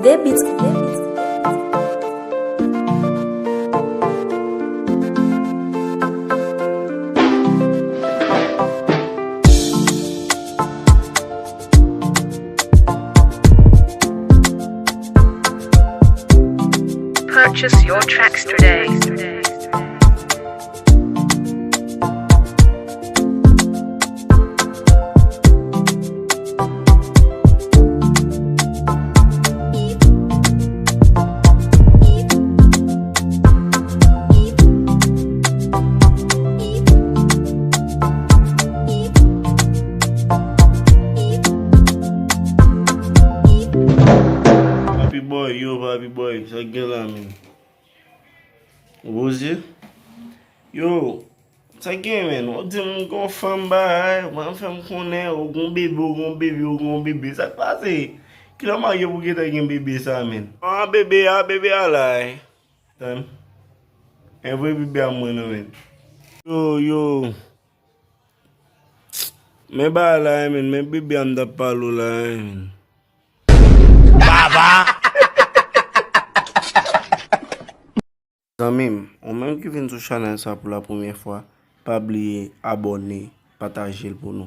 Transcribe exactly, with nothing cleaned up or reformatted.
Debit. Purchase your tracks today. Papi boy, yo, papi boy, sa k gen la, menm? Ou poze? Yo, sa k gen, menm? Ou di m gon fanm bagay, ou pa fè m konnen, ou gon bebe, ou gon bebe, ou gon bebe. Sa k pase? Kilè w marye pou gentan gen bebe sa, menm? Ah, bebe a, bebe a la, eh. Tann. E vre bebe a mwen nan, menm. Yo, yo. Men bagay la, eh, menm, men bebe a m t ap pale w la, eh, menm. Baba! Zanmi m, ou menm ki vin sou chanèl sa pou la premyè fwa, pa bliye abòne, pataje l pou nou.